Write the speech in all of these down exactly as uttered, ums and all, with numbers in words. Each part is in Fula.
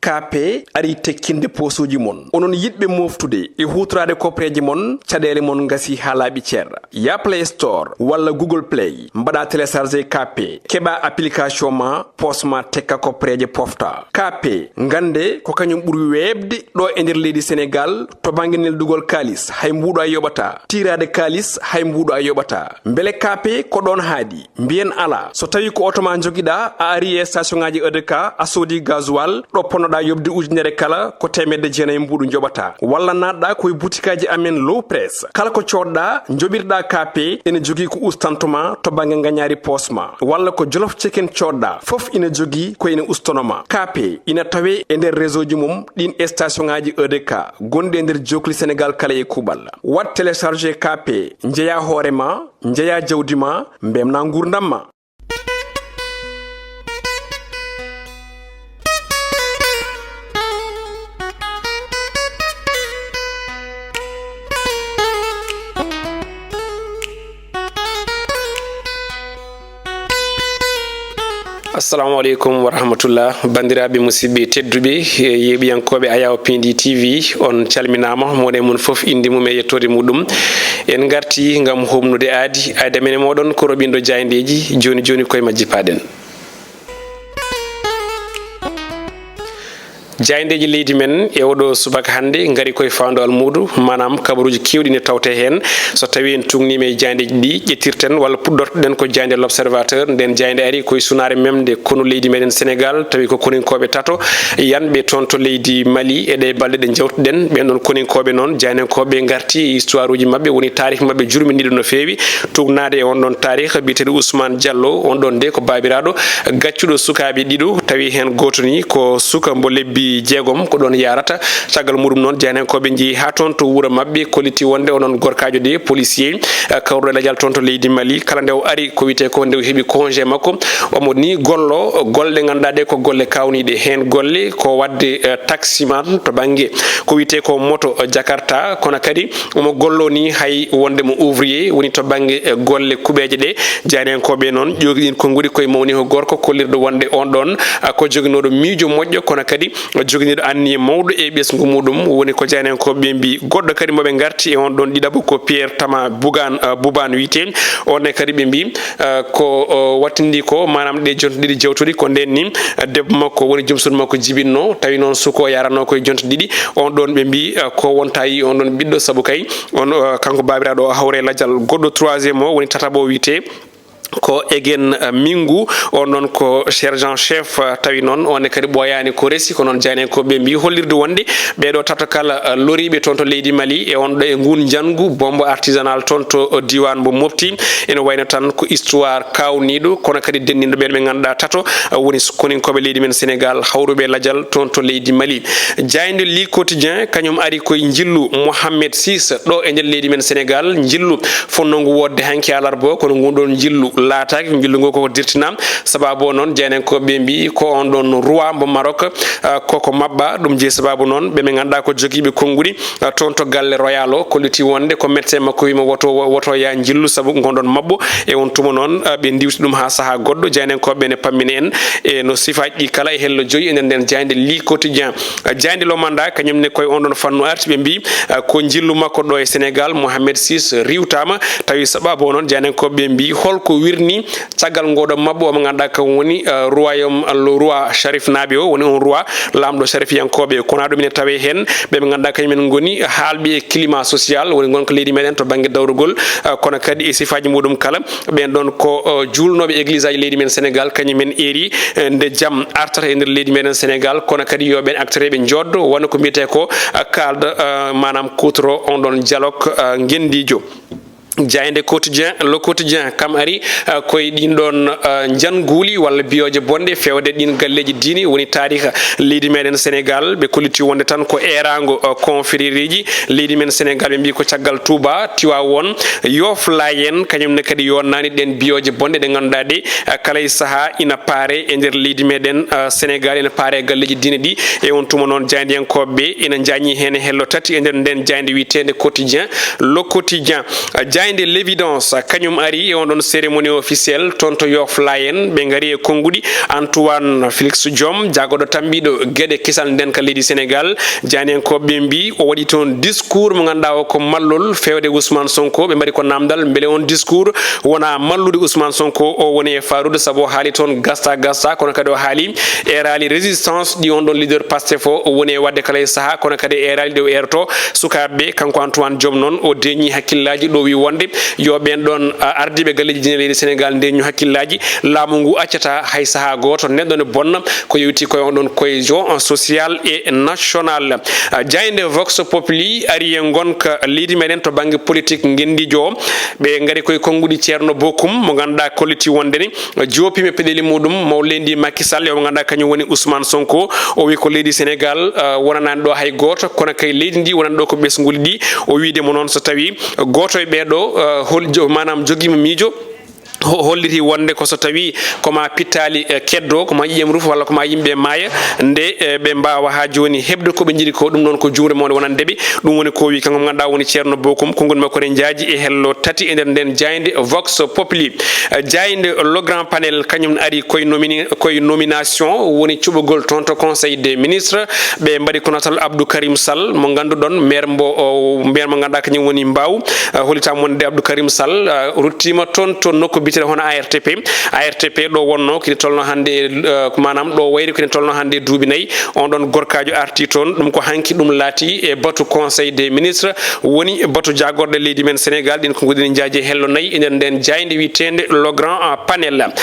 K P arii tekkinde poosuuji mon. Onon yiɗɓe mooftude e huutoraade kopreeje mon, caɗeele mon ngasii haa laaɓi cer. Yah Play Store walla Google Play, mbaɗaa télécharger K P, keɓaa application ma, poos ma tekka kopreeje pofta. K P, ngannde ko kañum ɓuri weeɓde ɗo e nder leydi Senegaal to bannge neldugol kaalis, hay mbuuɗo a yoɓataa. Tiiraade kaalis, hay mbuuɗo a yoɓataa. Mbele K P ko ɗoon haaɗi? Mbiyen alaa. So tawii ko oto ma njogiɗaa, a arii e station ŋaaji E D K, a soodii gasoil, ɗo ponnoɗaa yoɓde ujunere kala, ko teemedde jeenayi mbuuɗu njoɓataa. Walla naatɗaa ko e butikaaji amen Low Press. Kala ko coodɗaa, njoɓirɗaa K P, ene jogii ko ustanto ma to bannge ngañaari poos ma. Walla ko Jolof Chicken coodɗaa, fof ina jogii ko ene ustono ma. K P ina tawee e nder réseau ji mum ɗiin e station ŋaaji E D K gonɗi e nder jookli Senegaal kala e kuuɓal. Waɗ télécharger K P, njeyaa hoore ma, njeyaa jawdi ma, mbeltinaa nguurndam ma. Assalamu aleykum wa rahmatullah. Banndiraaɓe, musidɓe tedduɓe, e yeeɓiyankooɓe Ayaw Pindi T V, on calminaama, mo woni e mon fof innde mum e yettoode muɗum. En ngartii ngam humnude aadi, aadi amen e mooɗon ko roɓindo jaayndeeji, jooni jooni koye majji paaɗen. Jaayndeeji leydi men e oɗo subaka hannde ngari koye faandoowal muuɗum, maanaam kabaruuji keewɗi ne tawte heen. So tawii en tuugniima e jaayndeeji ɗi, ƴettirten walla puɗɗortoɗen ko jaaynde L'Observateur. Nden jaaynde ari koye sunaare memde konu leydi meɗen Senegaal, tawi ko koninkooɓe tato yanɓe toon to leydi Mali. E ɗee balɗe ɗe njewtuɗen, ɓeen ɗoon koninkooɓe noon, jaayndenkooɓe ngarti e histoire uji maɓɓe, woni taarih maɓɓe jurmindiiɗo no feewi. Tuugnaade e on ɗoon taarih biyeteeɗo Ousmane Diallo, on ɗoon de ko baabiraaɗo gaccuɗo sukaaɓe ɗiɗo, tawi heen gooto ni ko suka mbo lebbi jeegom, ko ɗoon yahrata. Caggal muɗum noon, jaayndenkooɓe njehi haa toon to wuro maɓɓe, kolliti wonde onon gorkaajo de policier, eh, kawruɗo e lajal toon to leydi Mali. Kala nde o ari, ko wiyetee ko nde o heɓi congé makko, omo ni gollo golle ɗe ngannduɗaa ɗe ko golle kaawniiɗe. Heen golle ko waɗde, eh, taximan to bannge ko wiyetee ko moto, eh, Jakarta, kono kadi omo gollo ni hay wonde mo ouvrier woni to bannge, eh, golle kuɓeeje ɗe. Jaayndenkooɓe noon ƴoogi ɗiin konnguɗi koye mawni ko gorko kollirɗo wonde on ɗoon, ah, ko joginooɗo miijo moƴƴo, kono kadi joginiiɗo anniye mawɗo e ɓesngu muɗum. Woni ko jaayndenkooɓe mbi. Goɗɗo kadi mo ɓe ngarti e on ɗoon ɗiɗaɓo ko Pierre Tama Bougane, ah, Boubane wiyetee. On ne kadi ɓe mbi, ah, ko, o, wattindi ko, maanaam ɗe jonte ɗiɗi jawtuɗi ko ndeen ni, ah, debbo makko woni joom suudu makko jibinno, tawi noon suko yaranno koye jonte ɗiɗi. On ɗoon ɓe mbi, ah, ko wonta yi on ɗoon ɓiɗɗo, sabu kay on, ah, kanko baabiraaɗo o hawre lajal goɗɗo troisième o woni tataɓo wiyetee ko Egen, ah, Mingu, on noon ko sergent chef, ah, tawi noon on ne kadi ɓooyaani ko resi, ko noon jaayndenkooɓe mbi hollirde wonde ɓeeɗo tato kala, ah, loriiɓe toon to leydi Mali e on ɗo e nguun njanngu bombe artisanal toon to, ah, diiwaan mbo Mopti. Ene wayno tan ko histoire kaawniiɗo, kono kadi denndinɗo ɓeen ɓe ngannduɗaa tato, ah, woni koninkooɓe leydi men Senegaal, hawruɓe lajal toon to leydi Mali. Jaaynde Le Quotidien, kañum ari koye njillu Mohamed six ɗo e nder leydi men Senegaal, njillu fonnongu woodde hanki alarba o, kono ngun ɗon njillu laataaki. Njillu ngu koko dirtina, sababu o noon, jaayndenkooɓe mbi ko on ɗon roi mbo Maroc, ah, koko maɓɓa. Ɗum jeyi sababu noon, ɓe ɓe ngannduɗaa ko jogiiɓe konnguɗi, ah, toon to galle royal o, kolliti wonde ko médecin makko wiimo woto, woto yaa njillu sabu ngon ɗon maɓɓo. E on tuma noon, ah, ɓe ndiwti ɗum haa sahaa goɗɗo. Jaayndenkooɓe ɓe ne pammini en e no sifaaji ɗi kala e hello joyi e nder nden jaaynde Le Quotidien. Ah, jaaynde Le Mandat, kañum ne koye on ɗon fannu arti, ɓe mbi, ah, ko njillu makko ɗo e Senegaal, Mohamed six riwtaama. Tawi sababu o noon, jaayndenkooɓe ɓe mbi holko wirni caggal ngoɗo maɓɓo, omo ngannduɗaa kam woni, ah, royaume, le roi Sharif naaɓe o, woni on roi laamɗo Sharifiyankooɓe. Kono ɗum ine tawee heen ɓe ɓe ngannduɗaa kañum en ngoni haalɓe e climat social, woni ngonka leydi meɗen to bannge dawrugol, ah, kono kadi e sifaaji muɗum kala. Ɓeen ɗon ko, ah, juulnooɓe église aji leydi men Senegaal, kañum en eeri, eh, nde jam artata e nder leydi meɗen Senegaal, kono kadi yo ɓeen acteur ɓe njooddo, wano ko mbiyetee ko, ah, kaalda, ah, maanaam kuutoro on ɗon dialogue, ah, ngenndiijo. Jaaynde Quotidien, Le Quotidien, kam ari, ah, koye ɗin ɗon, ah, njannguuli walla biyooje bonɗe feewde ɗin galleeji diine, woni taariika leydi meɗen Senegaal. Ɓe kolliti wonde tan ko eeraango, ah, confrériesji leydi men Senegaal. Ɓe mbi ko caggal Touba, Tiwaawoon, Yoof, Laayeen, kañum ne kadi yonnaani ɗen biyooje bonɗe ɗe ngannduɗaa ɗe, ah, kala e sahaa ina paare e nder leydi meɗen, ah, Senegaal, ina paare e galleeji diine ɗi. E on tuma noon, jaayndiyankooɓe ɓe ina njaññi heen e hello tati e nder nden jaaynde wiyeteende Quotidien, Le Quotidien. Ah, Jaaynde L'Évidence, kañum ari e on ɗon cérémonie officielle toon to Yoff Layen. Ɓe ngari e konnguɗi Antoine Félix Diome, jagorɗo tambiiɗo geɗe kisal ndenka leydi Sénégal. Jaayniyankooɓe ɓe mbi o waɗi toon discours mo ngannduɗaa o ko mallol feewde Ousmane Sonko. Ɓe mbaɗi ko namdal mbele on discours wona mallude Ousmane Sonko, o woni e faarude, sabu o haali toon gasta gasta, kono kadi o haali eeraali résistance ɗi on ɗon leader Pastef o woni e waɗde kala e sahaa, kono kadi eeraali ɗe o eeroto sukaaɓe ɓe. Kanko Antoine Diome noon, o deeñi hakkillaaji ɗo wi wonde yo ɓeen ɗoon, a, ardiiɓe galleeji diine leydi Sénégal ndeeñu hakkillaaji. Laamu ngu accata hay sahaa gooto neɗɗo ne bonna ko yowiti koye on ɗon cohésion sociale et nationale. A, jaaynde Vox Populi ari e ngonka leydi meɗen to bannge politique ngenndiijo o. Ɓe ngari koye konnguɗi Ceerno Bokum mo ngannduɗaa kolliti wonde ni joopiima peɗeli muɗum mawɗo leydi ndi Macky Sall e mo ngannduɗaa kañum woni Ousmane Sonko. O wi ko leydi Sénégal, ah, wonanaani ɗo hay gooto, kono kay leydi ndi wonani ɗo ko ɓesnguuli ɗi. O wiide mo noon so tawi gooto e ɓeeɗo, ah, hol jo-, maanaam jogiima miijo, ho-, holliti wonde ko so tawi ko ma pittaali, eh, keddo, ko ma ƴiƴam ruf walla ko ma yimɓe maaya, nde, eh, ɓe mbaawa haa jooni heɓde ko ɓe njiɗi ko, ɗum noon ko juumre mawde wonande ɓe. Ɗum woni ko wi kanko mo ngannduɗaa woni Ceerno Bokum, konngol makko ne njaaji e hello tati e nder nden jaaynde Vox Populi. Eh, jaaynde Le Grand Panel, kañum ne ari koye nomini-, koye nomination, woni cuɓagol toon to Conseil des ministres. Ɓe mbaɗi ko natal Abdou Karim Sall, mo ngannduɗon, maire mbo, o, maire mo ngannduɗaa kañum woni Mbaaw. Eh, hollitaama wonde Abdou Karim Sall, eh, ruttiima toon to nokku biyeteeɗo hono A R T P. A R T P ɗo wonno kine tolno hannde e, eh, ko maanaam ɗo wayri kine tolno hannde e duuɓi nayi. On ɗon gorkaajo arti toon, ɗum ko hanki ɗum laati e batu Conseil des ministres, woni batu jaagorɗe leydi men Sénégal, ɗin ko nguɗini njaaji e hello nayi e nder nden jaaynde wiyeteende Le Grand, ah, Panel.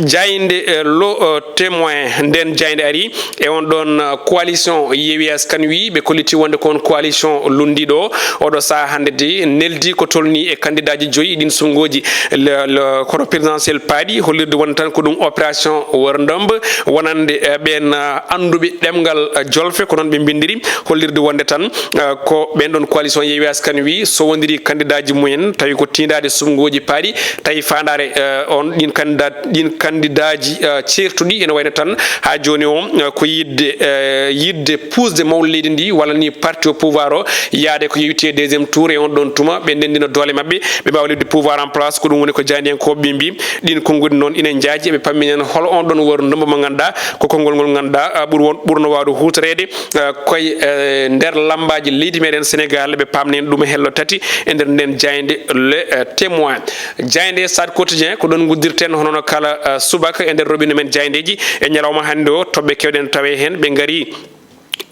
Jaaynde, eh, Le, eh, Témoin, nden jaaynde ari e on ɗon, eh, coalition Yewwi Askan Wi, ɓe kolliti wonde ko on coalition lunndiiɗo o. Oɗo sahaa hannde de neldi ko tolni e kandidaaji joyi ɗin suɓngooji le, le, kono présidentiel paaɗi, hollirde wonde tan ko ɗum opération wërndëmb wonande, eh, ɓeen, eh, annduɓe ɗemngal, eh, jolfe, ko noon ɓe mbinndiri, hollirde wonde tan, eh, ko ɓeen ɗon coalition Yewwi Askan Wi sowondiri kandidaaji mumen, tawi ko tiindaade suɓngooji paaɗi, tawi faandaare, eh, on ɗin kandidat-, ɗin kandidaaji, eh, ceertuɗi ene wayno tan haa jooni o, eh, ko yiɗde, eh, yiɗde puusde mawɗo leydi ndi walla ni parti au pouvoir o yaade ko yowiti e deuxième tour. E on ɗon tuma ɓe ndenndina doole maɓɓe, ɓe mbaawa lelnude pouvoir en place. Ko ɗum woni ko jaayndiyankooɓe ɓe mbi. Ɗin konnguɗi noon ina njaaji, eɓe pamminii heen hol on ɗon wërndëmb mo ngannduɗaa ko konngol ngol ngannduɗaa, ah, ɓuri won-, ɓurno waawde huutoreede, ah, koye, eh, nder lammbaaji leydi meɗen Sénégal. Ɓe paamnii ɗum e hello tati e nder nden jaaynde Le, eh, Témoin. Jaaynde Stade Quotidien, ko ɗon nguddirten hono no kala, ah, subaka e nder robinet men jaayndeeji. E ñalawma hannde o, toɓɓe keewɗe ene tawee heen. Ɓe ngari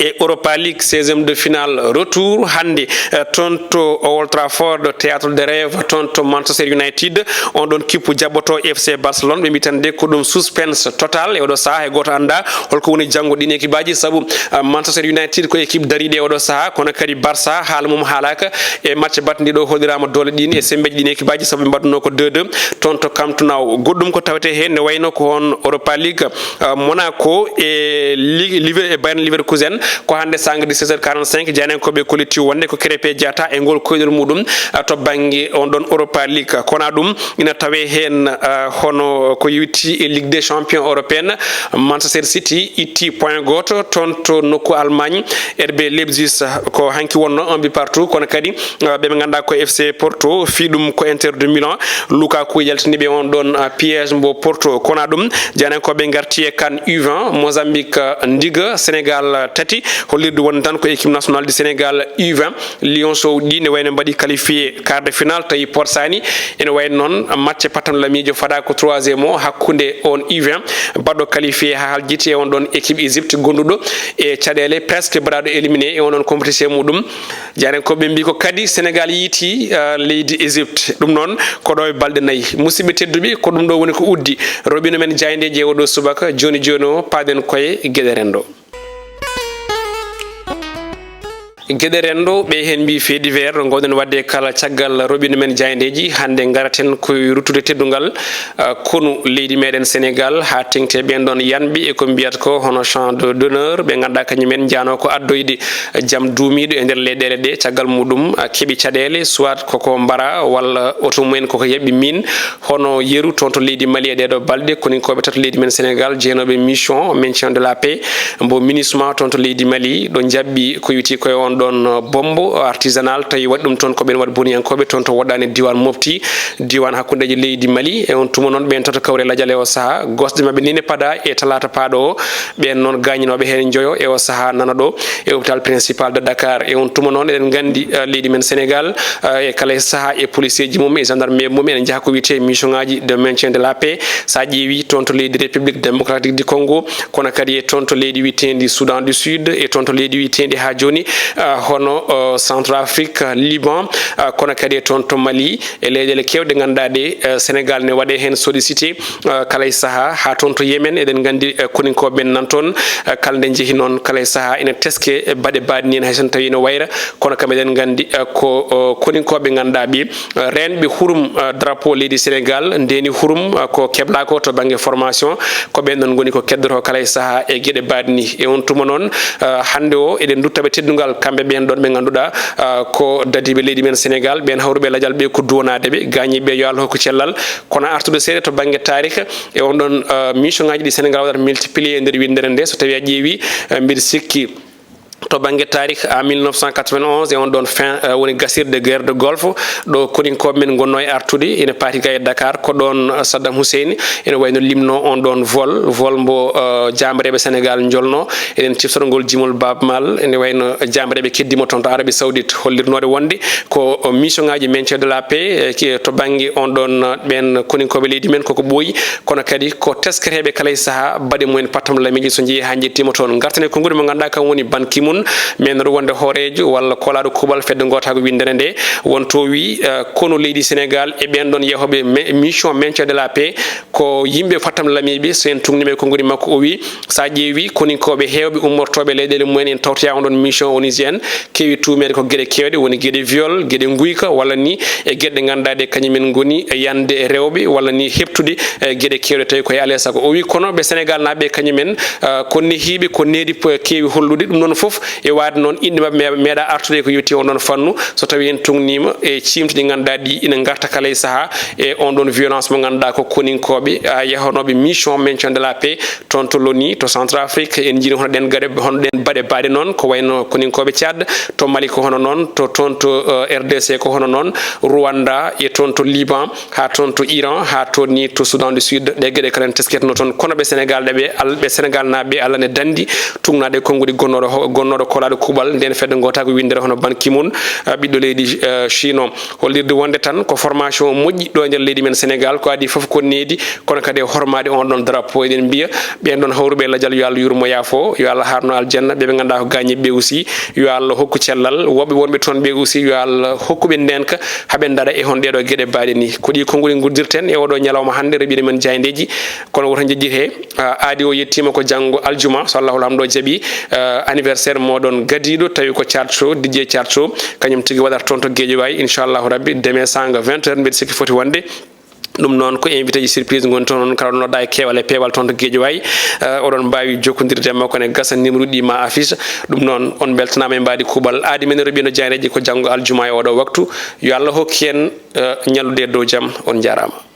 e Europa League, seizième de finale retour hannde, eh, toon to Old Trafford, Théâtre de Rêve, toon to Manchester United. On ɗon kippu jaɓɓoto F C Barcelone. Ɓe mbi tan de ko ɗum suspense total. E oɗo sahaa hay gooto anndaa holko woni janngo ɗin ekipaaji, sabu, eh, Manchester United ko équipe dariiɗo e oɗo sahaa, kono kadi Barça haala mum haalaaka e match battidiiɗo, holliraama doole ɗin e semmbeeji ɗin ekipaaji, sabu ɓe mbaɗnoo ko deux deux toon to Camp Nou. Goɗɗum ko tawetee heen ne wayno ko on Europa League, ah, Monaco e Li-, Liver-, e Bayern Leverkusen. Ko hannde sangdi seize heures quarante-cinq, jaayndiyankooɓe kolliti wonde ko Krépin Diatta e ngol koyɗol muɗum, ah, to bannge on ɗon Europa League. Kono ɗum ina tawee heen, ah, hono ko yowiti e Ligue des Champions européenne. Manchester City itti point gooto toon to nokku Allemagne, R B Leipzig, ko hanki wonno un but partout, kono kadi, ah, ɓe ɓe ngannduɗaa ko F C Porto, fii ɗum ko Inter de Milan. Lukaku yaltini ɓe on ɗon, ah, piège mbo Porto. Kono ɗum, jaayndiyankooɓe ngarti e CAN U vingt, Mozambique, ah, ndiga, Sénégal, ah, tati, hollirde wonde tan ko équipe nationale du Sénégal U vingt. Lionceaux ɗi ne wayno mbaɗi qualifié quart de finale, tawi potsaani. Ene wayno noon match patam lamiijo fada ko troisième o hakkunde on U vingt baɗɗo qualifié haa haljiti e on ɗon équipe Égypte gonduɗo e caɗeele, presque baɗaɗo éliminé e on ɗon compétition muɗum. Jaayndiyankooɓe mbi ko kadi Sénégal yiiti, ah, leydi Égypte. Ɗum noon ko ɗo e balɗe nayi. Musidɓe tedduɓe, ko ɗum ɗo woni ko uddi robinet men jaayndeeji e oɗo subaka. Jooni jooni o, paaɗen koye geɗe renndo. Geɗe renndo, ɓe heen mbi fait divers, ɗo ngoowɗen waɗde kala caggal robinet men jaayndeeji. Hannde ngaraten koye ruttude teddungal, ah, konu leydi meɗen Sénégal, haa teŋti e ɓeen ɗon yanɓe e ko mbiyata ko hono champ de, d'honneur, ɓe ngannduɗaa kañum en njaano ko addoyde jam duumiiɗo e nder leyɗeele ɗe. Caggal muɗum, ah, keɓi caɗeele, soit koko mbara walla oto mumen koko yaɓɓi min, hono yeru toon to leydi Mali e ɗeeɗo balɗe. Koninkooɓe tato leydi men Sénégal, jeyanooɓe mission maintien de la paix mbo MINUSMA toon to leydi Mali, ɗo njaɓɓi ko yowiti koye on ɗon, uh, bombe artisanal, tawi waɗi ɗum toon ko ɓeen waɗi boniyankooɓe toon to woɗɗaani diiwaan Mopti, diiwaan hakkundeeji leydi Mali. E on tuma noon, ɓeen tato kawri e lajal e o sahaa. Gosɗe maɓɓe nii ne pada e talaata paaɗo o. Ɓeen noon gaañinooɓe heen njoyo e o sahaa nana ɗo e hôpital principal de Dakar. E on tuma noon, eɗen nganndi, uh, leydi men Sénégal, uh, e kala e sahaa e policeeji mum, e gendarmerie mum, ene njaha ko wiyetee missionŋaaji de maintien de la paix. So a ƴeewi toon to leydi République démocratique du Congo, kono kadi e toon to leydi wiyeteendi Soudan du Sud, e toon to leydi wiyeteendi haa jooni, ah, hono, oh, Centrafrique, ah, Liban, ah, kono kadi e toon to Mali, e leyɗeele keewɗe ngannduɗaa ɗe, ah, Sénégal ne waɗee heen sollicité, ah, kala e sahaa, haa toon to Yémen, eɗen nganndi, ah, koninkooɓe men nan toon, ah, kala nde njehi noon, kala e sahaa ina teske, eh, baɗe baaɗe nii, hay so tawii no wayra, kono kam eɗen nganndi, ah, ko, oh, koninkooɓe ngannduɗaa ɓe, reenɓe hurum, uh, drapeau leydi Sénégal, ndeeni hurum, uh, ko keblaa ko to bannge formation, ko ɓeen ɗoon ngoni ko keddoto kala e sahaa e geɗe baaɗe nii. E on tuma noon, uh, hannde o, eɗen ndutta ɓe teddungal, kamɓe ɓeen ɗoon ɓe ngannduɗaa, uh, ko dadiiɓe leydi men Sénégal, ɓeen hawruɓe lajal ɓe ko duwanaade ɓe, gaañiiɓe yo Allah hokku cellal, kono artude seeɗa to bannge taarika, e on ɗoon, uh, missionŋaaji ɗi Sénégal waɗata multiplier e nder winndere nde, so tawii a ƴeewi, uh, mbiɗa sikki, to bannge taarikh, en mille neuf cent quatre-vingt-onze, e on ɗoon fin, eh, woni gasirde guerre de Golfe, ɗo koninkooɓe men ngonnoo e artude, ene paati ga e Dakar, ko ɗoon, eh, Saddam Hussein ene wayno limnoo on ɗoon vol, vol mbo, eh, jaambareeɓe Sénégal njolnoo. Eɗen ciftora ngol jimol Baaba Maal, ene wayno jaambareeɓe keddii mo toon to Arabie Saoudite, hollirnoode wonde ko, eh, missionŋaaji maintien de la paix, eh, ki-, to bannge on ɗoon, eh, ɓeen koninkooɓe leydi men koko ɓooyi, kono kadi ko tesketeeɓe kala e sahaa baɗe mumen pattam lamiiji so njeyii haa njettiima toon. Ngarten e konnguɗi mo ngannduɗaa kam woni Ban Ki-moon, meenooɗo wonde hooreejo walla koolaaɗo kuuɓal fedde ngootaagu winndere nde, won to wii, eh, konu leydi Sénégal e ɓeen ɗoon yahooɓe me-, mission maintien de la paix ko yimɓe pattam lamiiɓe. So en tuugniima e konnguɗi makko, o wii, so a ƴeewi koninkooɓe heewɓe ummortooɓe leyɗeele mumen en tawtoyaa on ɗoon mission onusienne, keewi tuumeede ko geɗe keewɗe, woni geɗe viol, geɗe nguyka, walla ni e geɗe ɗe ngannduɗaa ɗe kañum en ngoni e yande e rewɓe, walla ni heɓtude, eh, geɗe keewɗe tawi ko e alaa e sago. O wii kono ɓe Sénégal naaɓe kañum en, ah, ko nehiiɓe, ko needi po-, keewi hollude. Ɗum noon fof e waade noon inɗe maɓɓe me-, meeɗaa artude e ko yowiti on ɗoon fannu. So tawii en tuugniima e ciimti ɗi ngannduɗaa ɗi ina ngarta kala e sahaa e on ɗoon violence mo ngannduɗaa ko koninkooɓe, ah, yahanooɓe mission maintien de la paix, toon to l'ONU, to Centrafrique, en njiyii hono ɗeen gaɗe, hono ɗeen baɗe baaɗe noon, ko wayno koninkooɓe Tchad, to Mali ko hono noon, to toon to, eh, R D C ko hono noon, Rwanda e toon to Liban, haa toon to Iran, haa toon ni to Soudan du Sud, ɗe geɗe kala ne tesketnoo toon. Kono ɓe Sénégal ɗe ɓe Al-, ɓe Sénégal naaɓe ɓe Allah ne danndi, tuugnaade e konnguɗi gonnooɗo ho-, gonnooɗo koolaaɗo kuuɓal ndeen fedde ngootaagu winndere hono Ban Ki-moon, eh, ɓiɗɗo leydi, eh, Chine o. Hollirde wonde tan ko formation moƴƴi ɗo e nder leydi men Sénégal, ko adii fof ko needi, kono kadi e hormaade on ɗoon drapeau. Eɗen mbiya ɓeen ɗoon hawruɓe e lajal yo Allah yurmo yaafo, yo Allah haarno aljanna, ɓe ɓe ngannduɗaa ko gaañiiɓe ɓe aussi, yo Allah hokku cellal, woɓɓe wonɓe toon ɓe aussi yo Allah hokku ɓe ndeenka haa ɓe ndaara e hono ɗee ɗoo geɗe baaɗe nii. Ko ɗii konnguɗi nguddirten e oo ɗoo ñalawma hannde, reɓiiɗo men jaayndeeji, kono woto njejjit he, ah, aadi o yettiima ko janngo aljuma, so Allahu Laamɗo jaɓii, ah, anniversaire mooɗon gadiiɗo, tawi ko Thiat Show, D J Thiat Show, kañum tigi waɗata toon to Guédiawaye, inchallahu rabbi, demain sanga vingt heures, mbeɗa sikki foti wonde. Ɗum noon ko invité ji surprise ngoni toon, on kala nodda e keewal e peewal toon to Guédiawaye. Eh, oɗon mbaawi jokkondirde e makko ne gasa numéro ɗi ma affiche. Ɗum noon on mbeltanaama e mbaadi kuuɓal. Aadi men reɓiino jaareeji ko janngo aljuma e oɗo waktu. Yo Allah hokki en, eh, ñallude e dow jam. On njaaraama.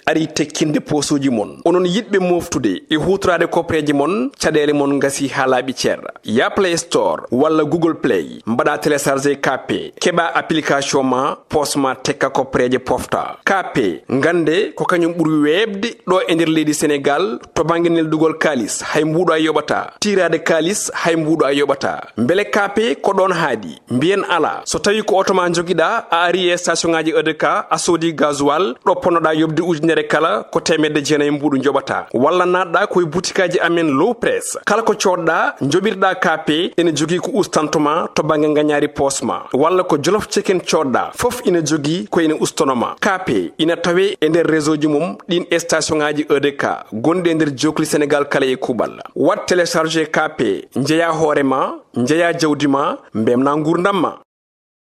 Ari tekkinde poosuuji mon. Onon yiɗɓe moftude e huutoraade kopreeje mon, caɗeele mon ngasi haa laaɓi cer. Ya Play Store walla Google Play, mbaɗa télécharger K P, keɓa application ma, poos ma tekka kopreeje pofta. K P, ngannde ko kañum ɓuri weeɓde ɗo e nder leydi Sénégal to bannge neldugol kaalis, hay mbuuɗo a yoɓata. Tiiraade kaalis, hay mbuuɗo a yoɓata. Mbele K P ko ɗoon haaɗi? Mbiyen alaa. So tawii ko oto ma njogiɗaa, a ari e station ŋaaji E D K, a soodi gasoil, ɗo ponnoɗaa yoɓde ujunere kala, ko teemedde jeenayi mbuuɗu njoɓataa. Walla naatɗaa ko e butikaaji amen Low Press. Kala ko coodɗaa, njoɓirɗaa K P, ene jogii ko ustanto ma to bannge ngañaari poos ma. Walla ko Jolof Chicken coodɗaa, fof ina jogii ko ina ustono ma. K P ina tawee e nder réseau ji mum ɗiin station ŋaaji E D K, gonɗi e nder jookli Sénégal kala e kuuɓal. Waɗ télécharger K P, njeyaa hoore ma, njeyaa jawdi ma, mbemnaa nguurndam ma.